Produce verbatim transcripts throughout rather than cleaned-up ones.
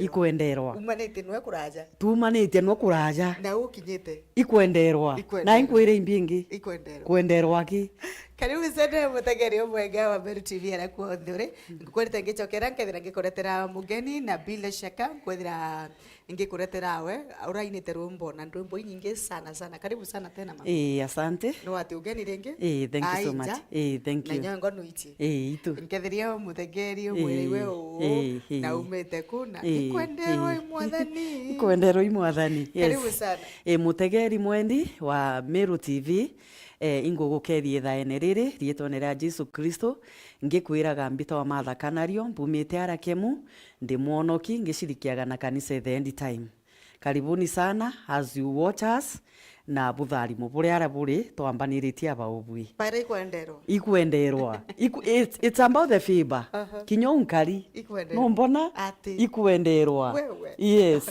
Kwenderwa. Umanite nwe kuraja. Tumanite nwe kuraja. Na ukinyite. Ikwenderwa. Ikwenderwa. Na inkwire imbi ingi. Ikwenderwa. Kwenderwa ki? Karibu sana mutegeri umwega wa Meru T V ara kuonthe uri. Ngukwerete ngicokera nkethira ngikuretera mugeni na bila shaka nkwethira ngikuretera we urainite rwimbo na ndwimbo inyingi sana sana. Karibu sana tena mama. Eh, asante. No ati ugeni ringi? Eh, thank you so much. Aija. Eh, thank you. Na nyango nuichi. Eh, itu. Nkethiria muthegeri umwire iwe uu, eh, eh, na umite ku na, eh, ikwenderwa, eh, i mwathani. Ikwenderwa i mwathani. Yes. Karibu sana. Eh, mutegeri mwendi wa Meru T V, eh, ingugukethia ithaene riri, rietwene ria Jesu Kristo, ngikwiraga mbitwa Martha Kanario, mbumite ara Kemu, ndi mwonoki, ngicirikiaga na kanisa The End Time. Karibuni sana as you watch us, na butharimo buria ara buri twambaniritie aba ubui. Baira ikwenderwa. Ikwenderwa. Iku-, it's, it's about the favor. Aha. Kinya unkari. Ikwenderwa. Numbona? Ati. Ikwenderwa. Wewe. Yes.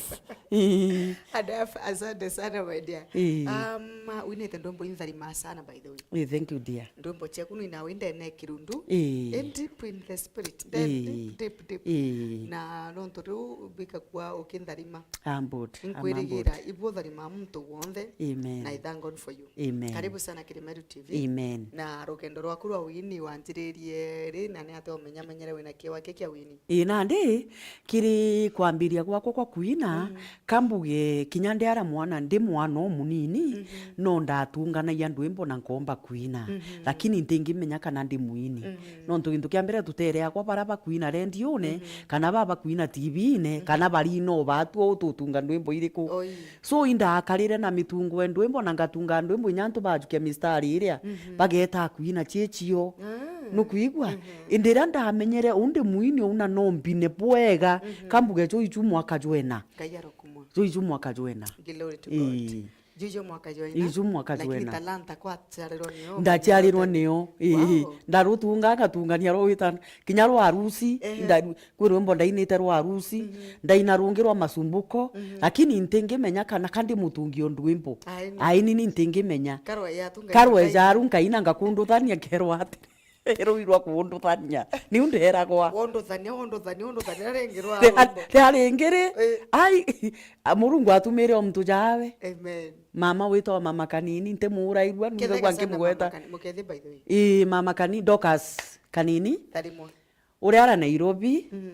Ii. Adaf, asante sana, my dear. Ii. Um, winite ndwimbo intharima sana, by the way. Ii, thank you, dear. Ndwimbo ciaku ni nawe ndene kirundu. Ii. And deep in the spirit. Then ii. Deep, deep, deep. Ii. Na nontu riu bikakua ukintharima. I'm bold. I'm humbled. Nkwirigira ibu utharima muntu wonthe. Amen. Na I thank God for you. Amen. Karibu sana kiri Meru T V. Amen. Na rugendo rwaku rwa wini wanjiririe ri, na ni atia umenyamenyere wina kiewa ki kia wini? Ii, nandi kiri kwambiria gwakwa kwa kwina, mm, kambuge kinya ndi ara mwana, ndi mwana umunini, mhm, no ndatunganagia ndwimbo na nkomba kwina. Mhm. Lakini ntingimenya kana ndi mwini. Mhm. Nontu gintu kia mbere tuteere akwa bara bakwina rendiune, mhm, kana ba bakwina T V-ine, mhm, kana bari no batu ututunga ndwimbo iriku. Oi. So, indakarire na mitungo e ndwimbo na ngatunga ndwimbo inya antu bajukia mistari iria, mhm, bageta kwina ciecio. Ah. Nukwigua? Mhm. Indi riria ndamenyere u ndi mwini u na no mbine bwega, mhm, kambuge jo ichu mwaka jwena. Ngai arokumwa. Jo ichu mwaka jwena. Glory to God. Ii. Juju mwaka jwena. Iju mwaka jwena. Lakini talanta kwa aciarirwo nio. Ndaciarirwo nio. Ii. Wow. Ndarutunga, ngatungania rwita kinya rwa harusi. Ehe. Nda-, kwi rwimbo ndainite rwa harusi. Mhm. Ndaina rungi rwa masumbuko. Mhm. Lakini ntingimenya kana ka ndi mutungi o ndwimbo. Aini. Aini ni ntingimenya. Karwa ya tunga. Karwa ya jaru nkaina ngakunduthania nkerwa ati. Rui rwa kunduthania. Niu nderagwa. Wonduthania, wonduthania, wonduthania, ringi rwa rwimbo. Ria ringi ri, eh, ai, a, Murungu atumire o muntu jawe. Amen. Mama witwa Mama Kanini, ntimuurairua, nigagua nkimugweta. Kethega sana Mama Kani-, Mukethia, by the way. Ii, Mama Kani-, Dorcas Kanini. Tarimwe. Uria ara Nairobi. Mm.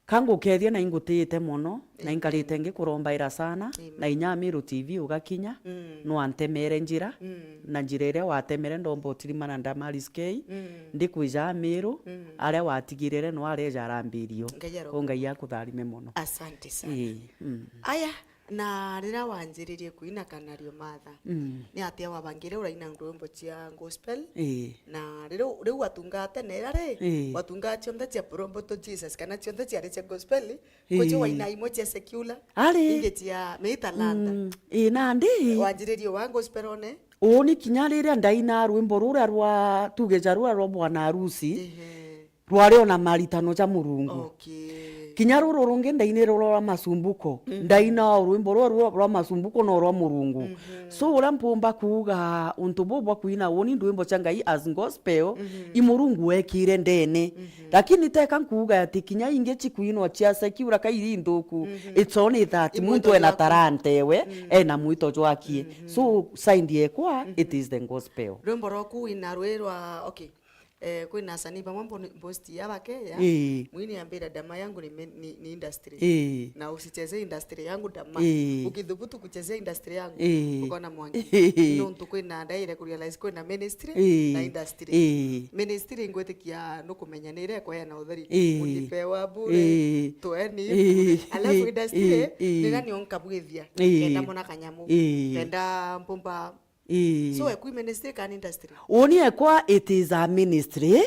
Ka ngukethia na ingutiite mono, na inkarite ngikurombaira sana, amen, na inya Amiru T V ugakinya, mm, no antemere njira, mm, na njira iria watemere ndomba utirimana na Damaris K, mm, ndikwija Amiru, mm, aria watigirire no areja arambirio. Ngai arokuo. O Ngai akutharime mono. Asante sana. Ii, mm. Aya, na riria wanjiririe kuina Kanario Martha, mm, ni atia wabangire uraina ndwimbo cia gospel? Ii. Na riu, riu watungaa tene ira ri, ii, watungaa cionthe cia Promote Jesus, kana cionthe ciari cia gospel, ii, kwicio waina imwe cia secular, ari, ingi cia mitalanta. Mm, ii, nandi. Wanjiririe wa gospel one? Uuni kinya riria ndaina rwimbo ruria rwa, tuge ja ruria rwa bwana harusi, ehe, rwari ona maritano ja Murungu. Okay. Kinya ruru rungi ndainire rwa masumbuko. Mhm. Ndaina o rwimbo rwa, rwa, rwa masumbuko no rwa Murungu. Mhm. So, uria mpumba kuuga untu buu bwa kuina uuni ndwimbo cia Ngai as gospel, mhm, i Murungu wekire ndene. Mhm. Lakini teka nkuuga ati kinya ingi cikuinwa cia secular ka iri nthuku, mhm, it's only that muntu ena talanta ewe, mm, ena mwito jwakie. Mhm. So, side yekwa, mhm, it is the gospel. Rwimbo rwaku wina rwi rwa, okay. Eh, kwina asanii bamwe mbo-, mbosti ya bakeya, ii, mwini ambira, "Dama yangu ni men-, ni, ni industry. Ii. Na usicheze industry yangu, Dama. Ii. Ukithubutu kuchezea industry yangu, ii, ukona mwangi." Ii. Nontu kwina ndaire kurealize kwina ministry, ii, na industry. Ii. Ministry ngwitikia nukumenya ni iria ikweana utheri. Ii. Unipewa bure, ii, tueni, ii, bure. Alafu ii, industry, ii, ii, ni nani onkabwithia? Ii. Kenda mona kanyamu. Ii. Kenda mpumba Ii. So, ekwi ministry kana industry? Uuni ekwa, it is a ministry, ehe,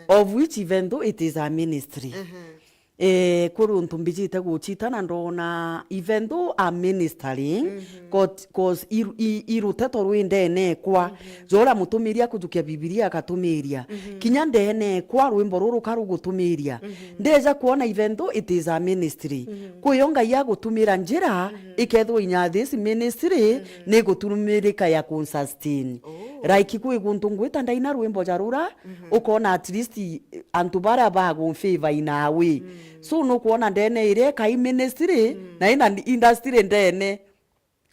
of which even though it is a ministry, ehe, eh, kuri untu mbijite guchita na ndona, even though I'm ministering, mhm, 'cause, 'cause i, i, i ruteto rwi ndene ekwa, mhm, jora mutumiri akujukia Bibilia agatumiria. Mhm. Kinya ndene ekwa rwimbo ruru ka rugutumiria. Mhm. Ndeja kwona even though it is a ministry, mhm, kwiyo Ngai agutumira njira, mhm, ikethwa inya this ministry, mhm, ni gutumirika ya kunsustain. Oh. Like, kwi guntu ngwita ndaina rwimbo ja rura, mhm, ukona at least, eh, antu baria bagu favor in a way. Mm. So nukwona ndene iria kai ministry, mm, na ina industry ndene.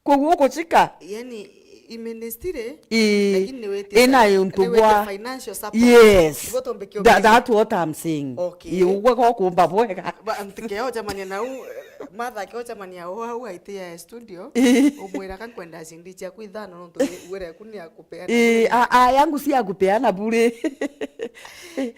Koguo ukuchika? Yani, i ministry, ii, lakini ni witite, ina untu ni witite bwa financial support. Yes. Ibo tumbike. Tha-, that's what I'm saying. Okay. Ii, ugwe ko kumba bwega. Ba, ntikeo jamania na u, Martha akeo jamania o au aite ya studio. Ii. Umwira ka nkwenda cindi ciaku ithano nontu wira ku ni akupeana. Ii, bure. A, a, yangu si ya kupeana bure.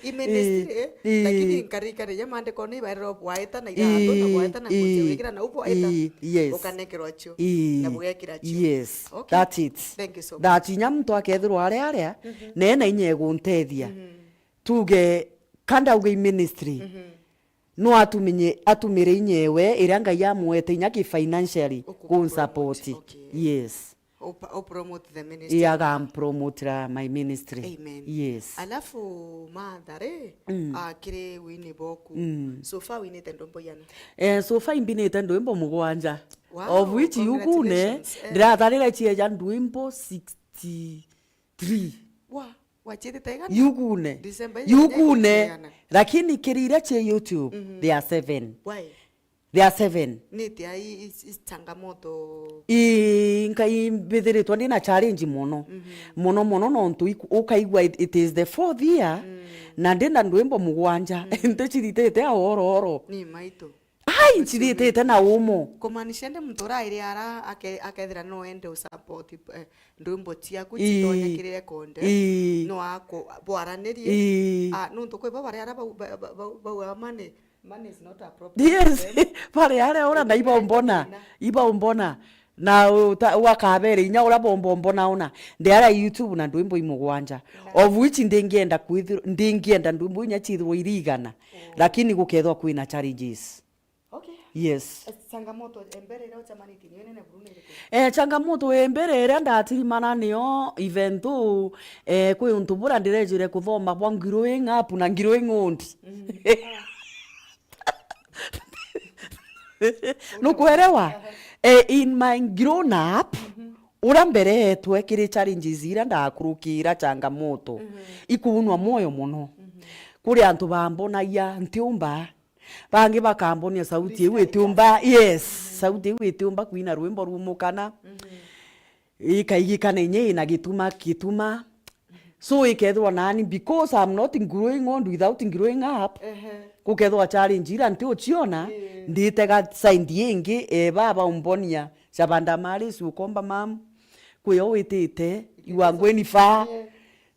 I ministry, ii, ii, lakini nkari, nkari ya maandiko ni ibairira bwaita na irandu na, ii, bwaita na, ii, kutia wikira na ubwaita. Ii, yes. Ukanekerwa cio. Ii. Na bugekira cio. Yes. Okay. That's it. Thank you so much. That inya muntu akethirwa aria aria, mhm, na ena inya eguntethia. Mhm. Tuge, ka ndauga i ministry. Mhm. No atuminye, atumire inya ewe iria Ngai amwete inya ki financially. Uku-, kunsupport. Promote, okay. Yes. Upa-, u promote the ministry. Ii, agampromotera my ministry. Amen. Yes. Alafu Martha ri, mm, ah, kiri wini boku. Mm. So far winite ndwimbo igana? Eh, so far imbinite ndwimbo mugwanja. Wow, of which yugune, congratulations. Eh, ndiratarire cieja ndwimbo sixty-three. Wa, wachitite igana? Yugune. December ii yugune. Igana. Lakini kiri iria cie YouTube, mhm, there are seven. Why? There are seven. Ni tia i, i, i changamoto? Ii, nkai mbithiritwe ndi na challenge mono. Mhm. Mono mono nontu iku-, ukaigua it, it is the fourth year, mm, na ndi na ndwimbo mugwanja. Mm. Ntichiritite a oro oro. Ni maitu. Ai, nchiritite na umo. Kumaanisha ndi muntu urairi ara ake-, akethira no ende u support, eh, ndwimbo ciaku, ii, citonya kiri record. Ii. No aku-, bwaranirie. Ii. Ah, nontu kwi bo bari ara bau, ba-, ba-, bau, bau amani. Money is not a problem. Yes. Bari aria ura na ibaumbona. Ibaumbona. Na uta-, wakabere inya ura bombombona una. Ndi aria YouTube na ndwimbo imugwanja. Na of which ndingienda kwithirwa, ndingienda ndwimbo inya chithirwa iri igana. Oh. Lakini gukethwa kwina challenges. Okay. Yes. Eh, changamoto embere iria uchamanitie niyo nene buru ni iriku? Eh, changamoto embere iria ndatirimana niyo event tu, eh, kwi untu bura ndirejire kuthoma bwa growing up na growing old. Mm. Nukwerewa? Aha. Eh, in my grown up, mhm, uria mbere etwe kiri challenges iria ndakurukira, changamoto, mhm, ikuunwa mwoyo mono. Mhm. Kuri antu bambonagia ntiumba, bangi bakambonia sauti iu itiumba. Yes, mhm, sauti iu itiumba kwina rwimbo rumukana. Mhm. Ikaigikana inya ina gituma, gituma. So ikethirwa nani, because I'm not growing old without growing up, ehe, gukethirwa challenge ira nti uchiona, ii, nditega side ingi, eh, baba umbonia, Shabanda Maris ukomba mam, kwi o witite, you are going far. Ii.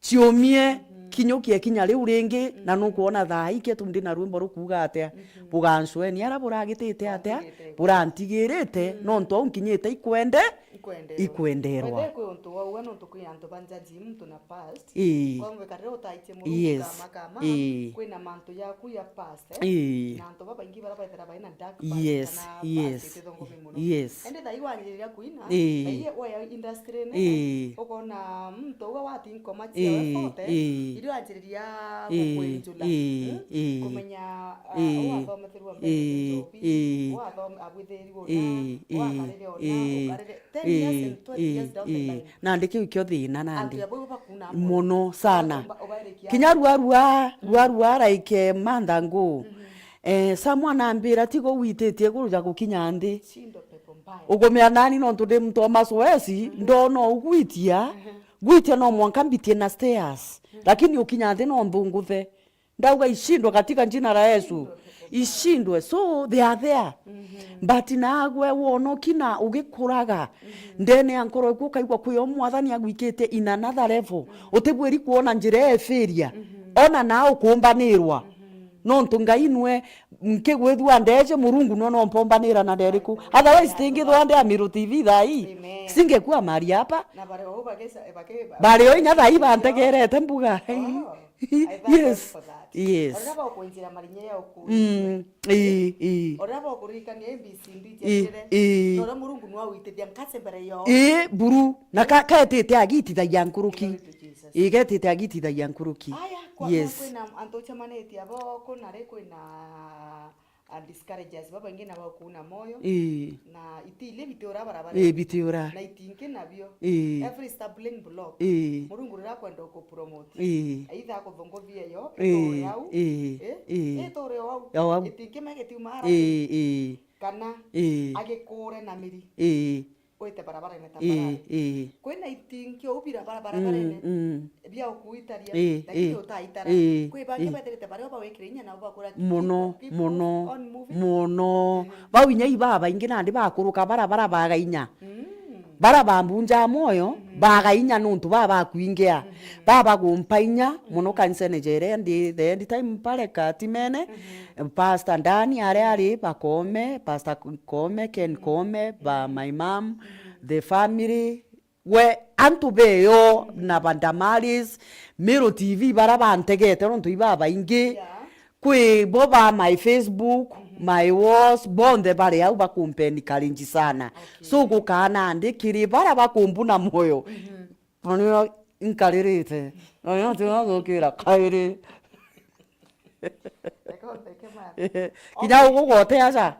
Ciumie, mhm, kinyukia kinya riu ringi, na, mhm, nukwona thaa ii ketu ndi na rwimbo rukuuga atia, mhm, bugancweni ara buragitite atia, burantigirite, burantigirite, mhm, nontu au nkinyite ikwende, ikwenderwa. Ikwenderwa. Wethe kwi untu wauga nontu kwi antu banjaji muntu na past. Ii. Kwa mwe karira utaitie Murungu, yes, kama, kama, ii, kwina mantu yaku ya past, eh? Ii. Na antu babaingi bara baithira baina dark past, yes, kana, yes, past itithongomi mono. Yes. Ende thai wanjiriria kuina, ii, thai we industry nene, ii, ukona muntu uga wati nkoma cia, ii, we forte, ii, irio anjiriria, ii, gukwenjula, ii, mm? Ii. Kumenya, ah, ii, ugathomethirwa mbere, ii, njobi, ii, ugathom-, abwithirwe una, ii, ii, ugakarire una, ii, ukarire, ten years, ii, and twenty years down the, ii, line. Nandi kiu kio thina nandi. Antu abo bakuna mono sana. Uba-, ubairikia. Kinya rua, rua, mm, rua, rua, like, eh, mantha nguu. Mhm. Eh, someone ambira, "Tiga ugwititie iguru ja gukinya nthi." Shindo pepo mbaya. Ugumira nani nontu ndi muntu wa masoesi, mhm, ndona ugwitia, mhm, gwitia no mwanka mbitie na stairs. Mhm. Lakini ukinya nthi no nthunguthe. Ndauga, "Ishindwe katika jina la Yesu." Ishindwe pepo mbaya. Ishindwe. So, they are there. Mhm. But nagwe wonoki na ugikuraga, mhm, ndene ya nkoro eku ukaigua kwi o Mwathani agwikitie in another level. Mhm. Utibwiri kuona njira ya ifiria. Mhm. Ona na ukumbanirwa. Mhm. Nontu Ngai nwe nkigwithua ndeje Murungu nwe no mpombanira na nderiku. Otherwise, tingithwa ndi Amiru T V thaa ii. Amen. Singekuwa mahali hapa. Na bari o bagesa-, bake-, bari o inya thaa ii bantegerete mbuga. Oh, I thank God for that. Yes. Yes. Oria bakwinjira marinya ya ukuri. Mm, ii, ii. Oria bakuririkania A B C D ii, ciathire. Ii. Na oria Murungu nwa witithia nkase mbere yao. Ii, buru. Na ka-, ketite agitithagia nkuruki. Glory to Jesus. Ii, getite agitithagia nkuruki. Aya, kwa, yes, kwina antu ucemanitie abo kuna ri kwina a discourages babaingi na bakuuna moyo. Ii. Na iti ile bitiura barabara. Ii, bitiura. Na itingi nabio. Ii. Every stumbling block. Ii. Murungu riria akwenda gukupromote. Ii. Either akuthunguvia yo, ii, itore au. Ii. Eh? Ii. Itore au. Au, au. Itingi megetiuma ara. Ii, ii. Kana, ii, agikure na miri. Ii. Wite barabarene ta, ii, barabara. Ii. Kwina itingi ou bira barabarene. Mm, mm. Bia ukuitaria, ii, lakini, ii, utaitara. Ii, kwi bangi, ii, beterete baria bawikire inya nabo bakura ki-, mono, ki-, ki-, mono, on moving, mono. Mhm. Bau inya ibabaingi nandi bakuruka barabara baga inya. Mm. Bara bambunja moyo, mhm, baga inya nontu baba bakwingia. Mhm. Baba bagumpa inya, mono, mhm, kanisene jere ndi the end time pale Katimene. Mhm. Pastor Ndani aria ari, Bakome, Pastor Kome, Ken Kome, ba my mom, the family, we, antu beyo na ba Damaris, Meru T V bara bantegete nontu ibabaingi. Yeah. Kwi bo ba my Facebook, mhm, my walls, bonthe bari au bakumpe encourage sana. Okay. So gukaa nandi kiri bara bakumbuna moyo. Mhm. Nonio nkaririte. Nonio ntigagukira kairi. Reke utheke, man. Kinya ugugwa uti aja.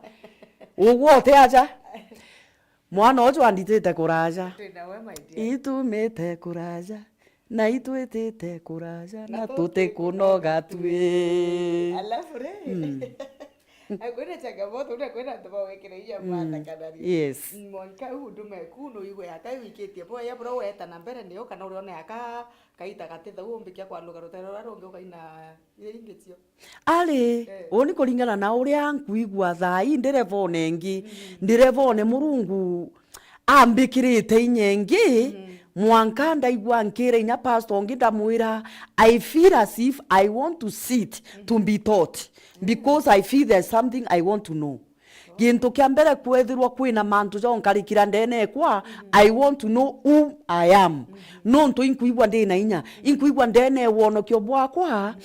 Ugwa uti aja. Mwana uju anditite kuraja. Twina we, my dear. Itumite kuraja. Na itwitite kuraja. Na na tutikunoga twi. Alafu ri. Mm. Kwina changamoto, una kwina antu bawekire inya, mm, mwathakanaria. Yes. Mwanka u ndume ku nuigwe aka wikitie boya bro weta na mbere niyo kana urione aka kaita gati thau umbikia kwanuga rutere ruria rungi ukaina iria ingi cio. Ari, eh, uni kuringana na uria nkwigua thaa ii ndirevone ingi, mm, ndirevone Murungu ambikirite inya ingi, mm, mwanka ndaigua nkira inya pastor ungi ndamwira, "I feel as if I want to sit to be taught, because I feel there's something I want to know." Gintu kia mbere kwethirwa kwina mantu jonkarikira ndene ekwa, I want to know who I am. Nontu inkwigua ndina inya, inkwigua ndene wonokio bwakwa,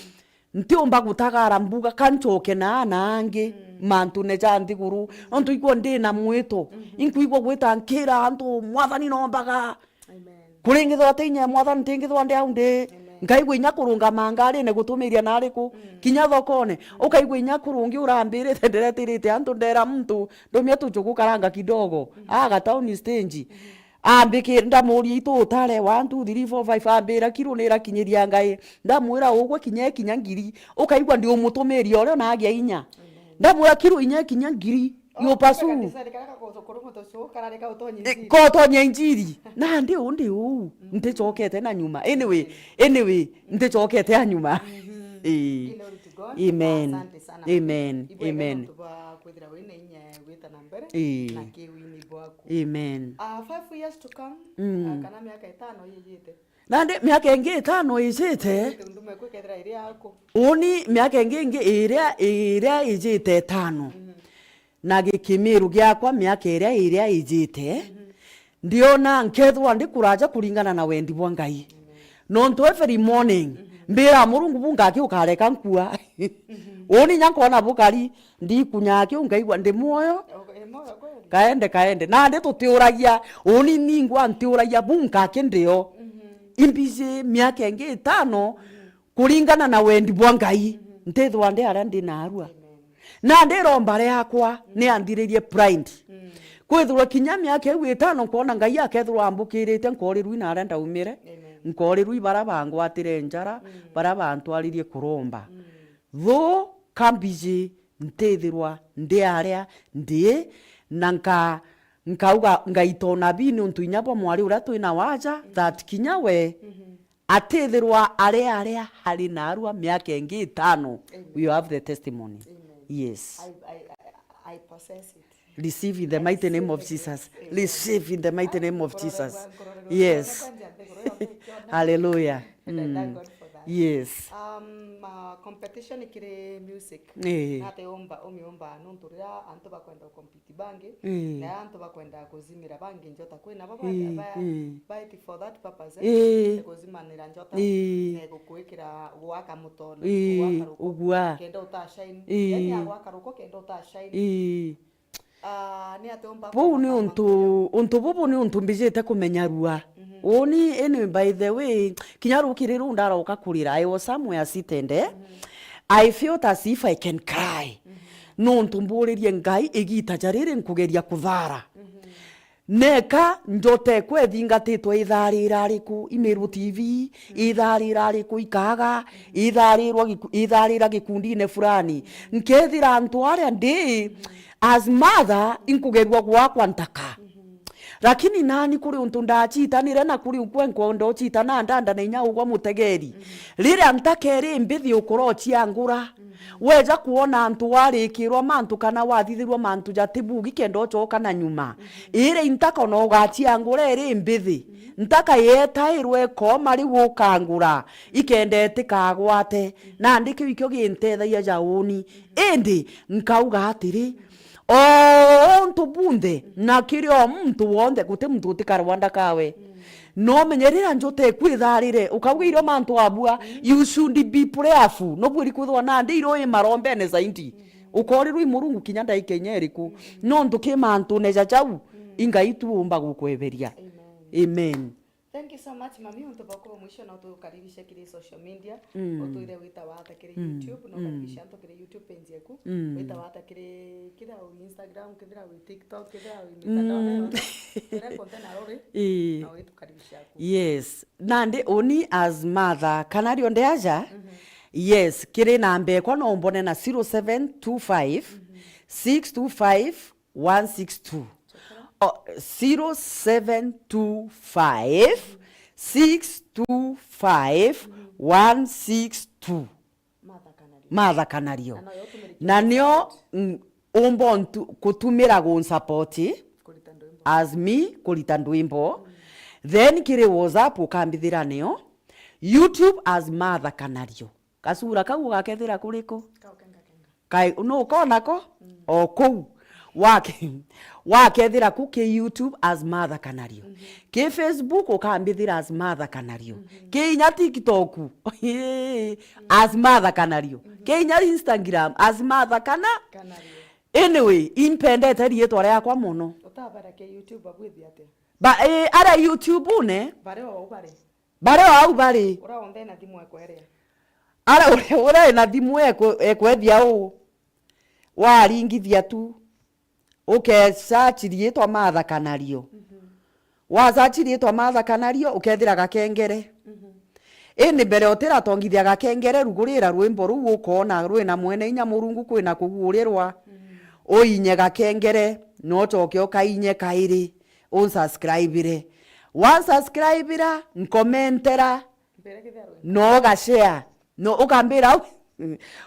ntiumba gutagara mbuga ka ncoke na ana angi mantune ja nthiguru, nontu ikwigua ndina mwito, inkwigua gwita nkira antu, "Mwathani, nombaga." Amen. Kuringithwa ti inya ya Mwathani, ntingithwa ndi au ndi. Amen. Nkaigua inya kurungama ngarine gutumiria na ariku, kinya thokone, ukaigua inya kurungi urambirite, ndiretirite antu, ndera muntu, "Ndumia tuchuku karanga kidogo." Aga town stage. Ambikira, ndamuria, "Itu utare, one, two, three, four, five," ambira, "Kiru nirakinyiria ngai." Ndamwira, "Ugwe kinya ikinya ngiri." Ukaigua ndi umutumiria uria unagia inya. Ndamwira, "Kiru inya ikinya ngiri, you pursue." Kotonya injiri. Nandi uu ndi uu. Ntichokete na nyuma. Anyway, anyway, ntichokete na nyuma. Ii. Glory to God. Amen. Asante sana. Amen. Ibwega amen. Nontu bwa kwithira wina inya gwita na mbere, ii, na kiwini bwaku. Amen. Ah, five years to come, mm, ah, kana miaka itano ijite. Nandi miaka ingi itano ijite. Ndume kwikethira iri yaku. Uni miaka ingi, ingi iria, iria ijite itano. Mhm. Na gikimiru giakwa miaka iria, iria ijite, mhm, ndiona nkethwa ndi kuraja kuringana na wendi bwa Ngai. Amen. Nontu every morning, mhm, mbira Murungu, "Bu ngaki ukareka nkua." Mhm. Uni nya nkona bukari, ndikunya kiu ngaigua ndi mwoyo. Okay, ni mwoyo kweli? Kaende, kaende. Nandi tutiuragia, uni ningwa ntiuragia, "Bu ngaki ndio." Mhm. Imbiji miaka ingi itano, mhm, kuringana na wendi bwa Ngai, mhm, ntithwa ndi aria ndi narua. Amen. Na ndiromba riakwa, mm, ni anthiririe pride. Mm. Kwithirwa kinya miaka iu itano nkwona Ngai akethirwa ambukirite, nkorirwi na aria ndaumire, amen, nkorirwi bara bangwatire njara, mm, bara bantwaririe kuromba. Mm. Tho kambiji ntithirwa ndi aria ndi, na nka-, nkauga ngaita unabii niuntu inya bwa mwari uria twina waja, mm, that kinya we, mhm, atithirwa ari aria ari narua miaka ingi itano. Amen. We have the testimony. Amen. Yes. I, I, I, I possess it. Receive in the mighty name of Jesus. I receive it. Amen. Receive in the mighty name of Jesus. Nkororerwa, nkororerwa, yes, nkororerwa kwanja nthiguru yonthe ikiona. Hallelujah. And I thank God for that. Mm. Yes. Um, uh, competition kiri music. Eh. Nate umba, umiumba nontu riria antu bakwenda gucompete bangi, ii, na antu bakwenda kuzimira bangi njota. Kwina baba, ii, ba, ii, baeti for that purpose, eh, ii, kuzimanira njota, ii, na gukwikira gwaka mutono, ii, gwaka ruko, ugwa, kenda utashine. Ii. Yani ya gwaka ruko kenda utashine. Ii. Ah, ni atia umba. Buu ni untu, untu bubu ni untu mbijite kumenya rua. Mhm. Uni, ini by the way, kinya rukiri ruu ndaroka kurira, I was somewhere seated, eh? Mhm. I felt as if I can cry. Mhm. Nontu mburirie Ngai, igita ja riri nkugeria kuthara. Mhm. Neka njote kwethingatitwe itharira riku, Imeru T V, itharira riku ikaga, itharirwa giku-, itharira gikundine fulani. Nkethira antu aria ndi, as mother, inkugerua gwakwa ntaka. Lakini nani kuri untu ndachitanire na kuri ukwe nkwenda uchitana ndanda na inya ugwa mutegeri. Riria ntaka iri mbithi ukura uchiangura. Weja kwona antu warikirwa mantu kana wathithirwa mantu jatibugi kenda uchoka na nyuma. Iri ntaka ona ugachiangura iri mbithi. Ntaka yetairwe ikoma riu ukangura. Ikenda itikagwate. Nandi kiu ikio gintethagia ja uni. Indi nkauga atiri, o untu bunthe, na kiri o muntu wonthe, guti muntu utikarwa ndakawe. No menye riria njote kwitharire, ukauga irio mantu abua, you should be prayerful. No bwiri kwithwa nandi iro i marombene zaidi. Ukorirwa i Murungu kinya ndaika inya iriku. Nontu ki mantune ja jau, i Ngai tu umba gukweberia. Amen. Thank you so much, mami, untu bwa kuba mwisho na utukaribisha kiri social media. Mm. Utwire wita wata kiri YouTube, no karibisha antu kiri YouTube page yaku. Mm. Wita wata kiri kira uri Instagram, kithira uri TikTok, kithira uri mitandao yonthe. Twire content na ruri, na witukaribisha ku. Yes. Nandi uni as mother, kana rio ndeaja? Yes, kiri namba ekwa no umbone na zero seven two five, six two five, one six two. O, zero seven two five, six two five, one six two. Martha Kanario. Martha Kanario. Na no yo utumirikia. Na nio, mm, umba untu-, kutumira gunsupport as me kurita ndwimbo. Then kiri WhatsApp ukambithira nio. YouTube as Martha Kanario. Kasura kau ugakethira kuriku? Kaukengakenga. Kai, no ukona ko? Mm. O kuu. Wake-, wakethira ku ki YouTube as Martha Kanario. Mhm. Ki Facebook ukambithira as Martha Kanario. Mhm. Ki inya TikTok as Martha Kanario. Mhm. Ki inya Instagram as Martha Kana-, Kanario. Anyway, impendete riitwa riakwa mono. Utabara ki YouTube abwithi atia? Ba, eh, aria YouTube-une. Bari o au bari. Baria o au bari. Uria wonthe ena thimu ekweria. Aria uria, uria ena thimu ekwe-, ekwethia uu. Waringithia tu. Ukesearch riitwa Martha Kanario. Mhm. Wasearch riitwa Martha Kanario, ukethira gakengere. Mhm. Indi mbere utiratongithia gakengere, rugurira rwimbo ruu ukoona rwina mwene inya Murungu kwina kuguurirwa. Mhm. Uinye gakengere, na ucoke ukainye kairi. Unsubscribire. Wansubscribira, nkomentera, no ugashare, no ukambira au,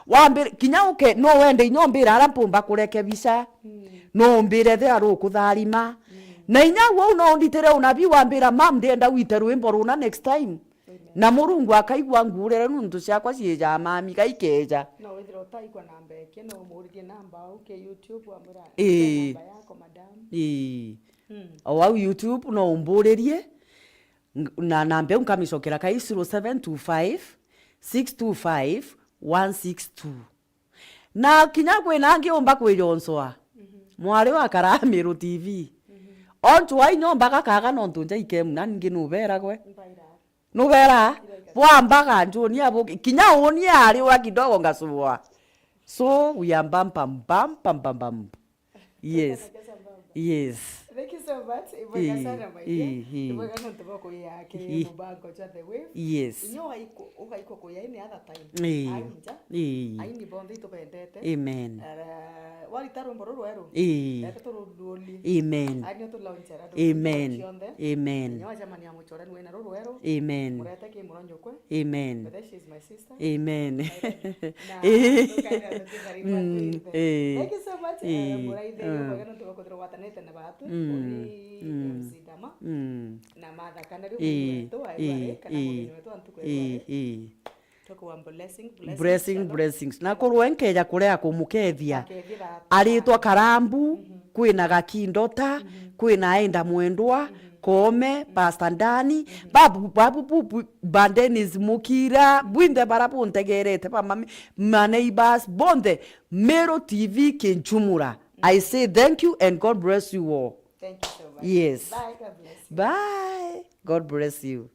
wambira, kinya uke, no wende inya umbira ara mpumba kurekebisha, mm, no umbire thira rukutharima. Mm. Na inya au no unditire unabii wambira, "Mam, ndienda wite rwimbo runa next time." Amen. Na Murungu akaigua nguurire nuntu ciakwa ciijaa mami gaikeja. No withire utaigua namba eke, no umuririe namba au ke YouTube, wamwira, ii, "Namba yako, madam." Ii. Mm. O au YouTube no umburirie, ng-, na namba iu nkamicokera kai zero seven two five, six two five, one six two. Na kinya kwina angi umba kwijonsoa. Mhm. Mwari wa Karamiro T V. Mhm. Ontu ai nyomba gakaga nontu njaikemu na ningi nubera gwe. Mbaira. Nubera? Iraika. Bwambaga njuni abuki. Kinya uni ari ura kidogo ngasubwa. So we are bam, bam, bam. Yes. Yes. Thank you so much. Ibwega sana, my dear. Ii, ii. Ibwega nontu bwa kuya kiri mubango jwa The Wave. Yes. Inyo ugaiko, ugaiko kuya any other time. Ii. Ai nja. Ii. Aini bonthe itubendete. Amen. Ara, warita rwimbo ruru rweru. Ii. Reke turuduoli. Amen. Aini utulaunchera. Amen. Cionthe. Amen. Inyo wacemania muchorani wina ruru rweru. Amen. Murete ki muronyo kwe. Amen. But she is my sister. Amen. Na, eh, tukaenda tukikaribia, mm, atwite. Eh. Thank you so much, eh, eh, Muraithe, mm, kwega nontu bwa kwithirwa gwatanite na batwi. Mm. Uni, mm, M C Dama. Mm. Na Martha Kanario, eh, mugeni wetu wa, eh, Iware, kana, eh, mugeni wetu wa ntuku ya, eh, Iware. Eh. Tukuwa blessing, blessings, blessings, blessings. Na kurwe nkeja kurea kumukethia. Akethira ata? Aritwa Karambu, mhm, kwina Gakindota, mhm, kwina Aenda Mwendwa, mhm, Koome, mhm, Pastor Ndani, mhm, babu, babu, bu, bu, Ba Dennis Mukira, bwinthe bara buntegerete, ba mami, ma neighbors, bonthe, Meru T V kinchumura. I say thank you and God bless you all. Thank you so much. Yes. Bye, God bless you. Bye. God bless you.